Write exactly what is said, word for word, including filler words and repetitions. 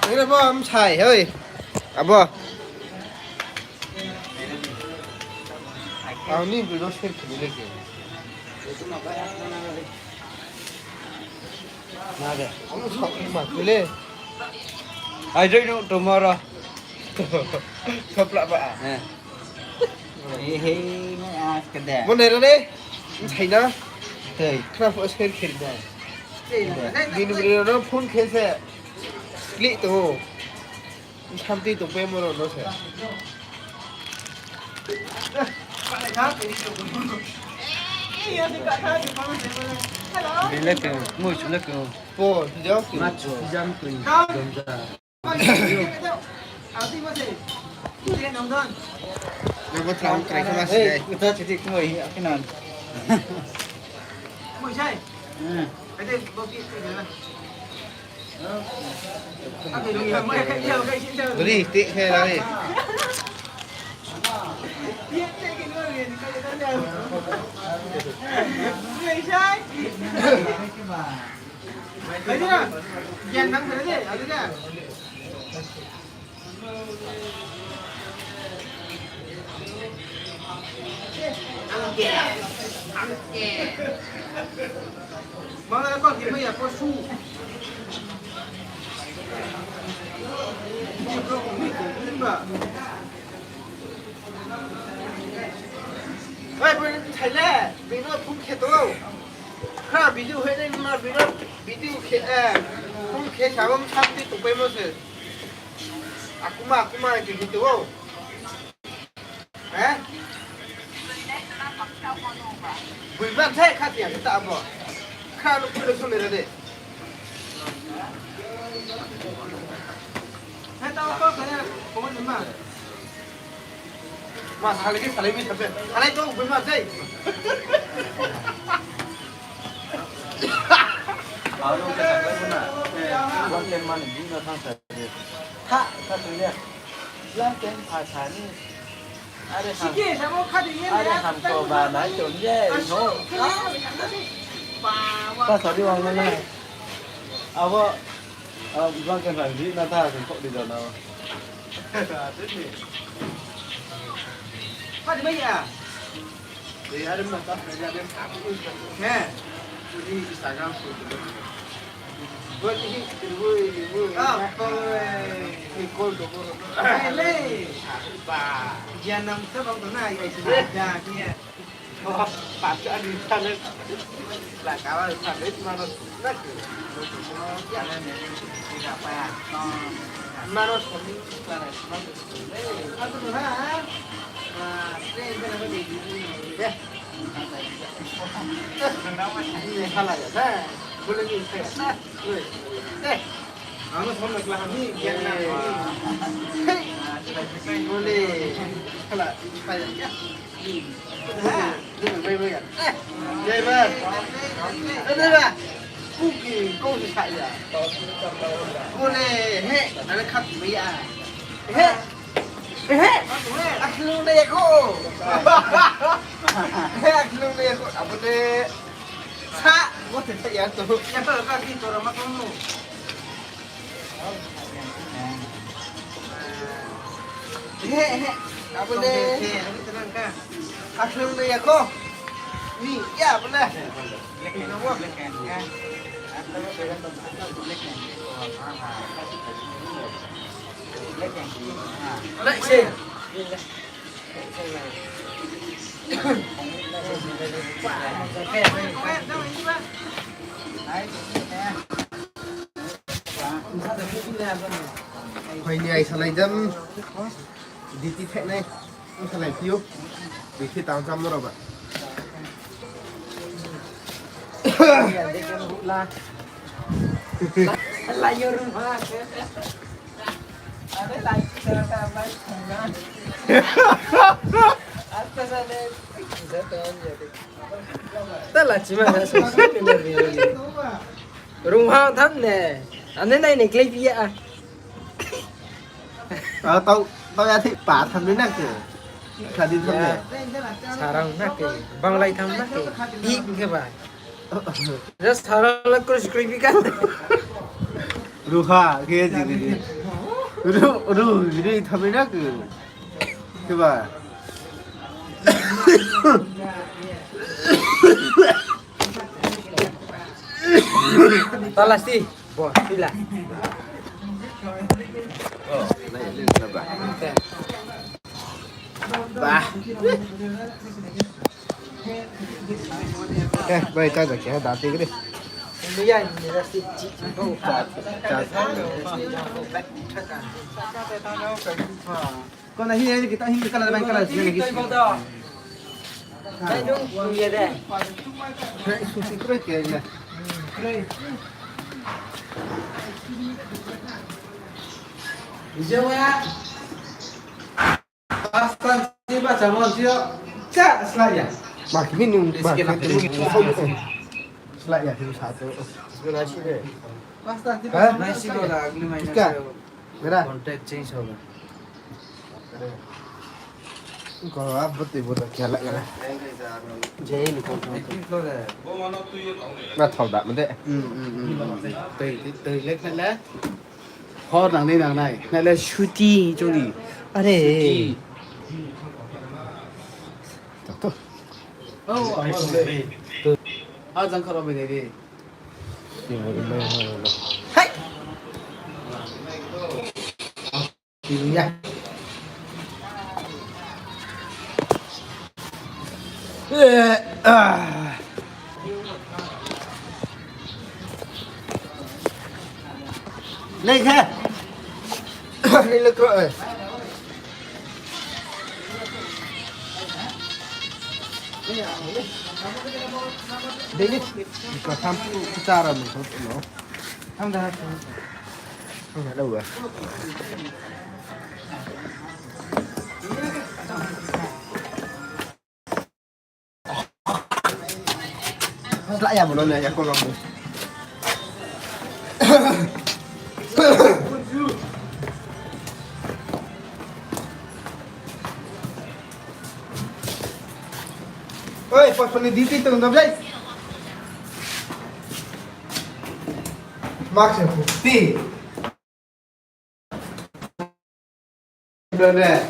Nini bo msai, hoi. Abo. Ang ni bro share khe ni le ke. Na de. Ang sok ma khe le. I don't know tomorrow. Sopla ba. Eh. He, he, ni as ke de. Mo ne ro ne. Msai na. Tei. Khna pho share khe ni da. Bini bini no phone khe se. Klik to. Samti tongpai mo rao no se. Bini le khe, mo chu le khe. Po, hijau khe. Ma chu, hijau khe. Donja. Nabo tram trai khe ma se. Ei, kutha chiti khe mo hi, akhina. Mo sai. Hmm. Beri, tik khe lari. Oi, bini thai le, bini phone khe tong. Kha video khe nai ma bini video khe, eh, phone khe sa bo samti tongpai mo se. Akuma, akuma, khe video. Eh? Bui man sai kha tiya khe ta abo. Kha no phulo song ni ra de. Hai ta ko kha ya, ko ni ma. Ma salai khe salai mi sa se. Salai to bui man sai. Aro khe salai na. One ten man ni na thang sa. Tha, tha, tha, ya. Blanket pha sa ni. Are ham. Are ham ko ba nai tong ye, no. Ka sa di wang na. Abo, ah, blanket pha di na ta, kok di na. Pha di ba ya. He. Instagram. Ah, boy. Ni call to call. Hai le. Ba. Janam se bang to na, ai se da ni. Oh, pacha ni sana. La kawa sana mano. Mano sami sana. Mano. Aku tu ha. Ah, train sana ni. Eh. Ini salah ya, nah. Boleh ni saya. Nah. Boleh. Eh. Anu sama kelas ni, dia nak. Hei. Boleh. Salah, saya ya. Nah. Boleh, boleh, boleh. Eh. Driver. Eh, driver. Kuki, kau si saya. Boleh. Hei, ada kat ya. Hei. Ehe, akhlung le ya kho. Ehe, akhlung le ya kho. Abo le sa, bo te sa ya to. Ya to ka ki to ra ma kong mo. Ehe, ehe, abo le. Akhlung le ya kho. Ni, ya abo le. Phai ni ai salai jam. Diti thek nai. Ang salai phi ou. Diti tang jam no rao ba. Layo ruma. Ade lai ki sa ta lai na. Asta sa de. Ta la chi ma na so si ni ni. Ruma tham ne. Ane nai ne klái phi ya. Ah, tau, tau ya thik pa tham ni na ke. Khadi tham ni. Sarang na ke. Banglai tham na ke. Ik ke ba. Just sarang la kru skri bi kan. Ruha ke jini ni. Ru, ru, jini tham ni na ke. Ke ba. Talasti, bo, sila. Bah. Eh, bai, ta da kya, da te kre. Ini ya, ini dah si, si, si, bau. Cha, cha. Kau nak hini, kita hini kalau main kalau sini lagi. Hai dong, ya deh. Hai, susi kre kya ya. Hijau ya. Pasta si ba chamon sio. Cha, slaya. Mak ni nung, mak ni nung. Slaya, satu. Pasta si ba. Hah? Nasi lo la, agli mai nasi lo. Mera? Contact change hoga. Ko ab bati bata khela gala. Jai ni contact. Active lo de. Na thau da mede. Hmm, hmm, hmm. Tei, tei, tei lek na le. Hor nang ni nang nai. Na le shuti chori. Are. Shuti. Tak tu. Oh, apa tu? Ah, jang kharo bede de. Hai. Ini ya. Eh, ah. Lek ha. Ini lek ro, eh. Dei ni, ka tham tu, tu cara ni, tu no. Tham dah tu. Tham dah dah. Sla ya, bono na ya, kolom. Oi, pas pani diti tung dam jai. Max yang putih. Udah deh.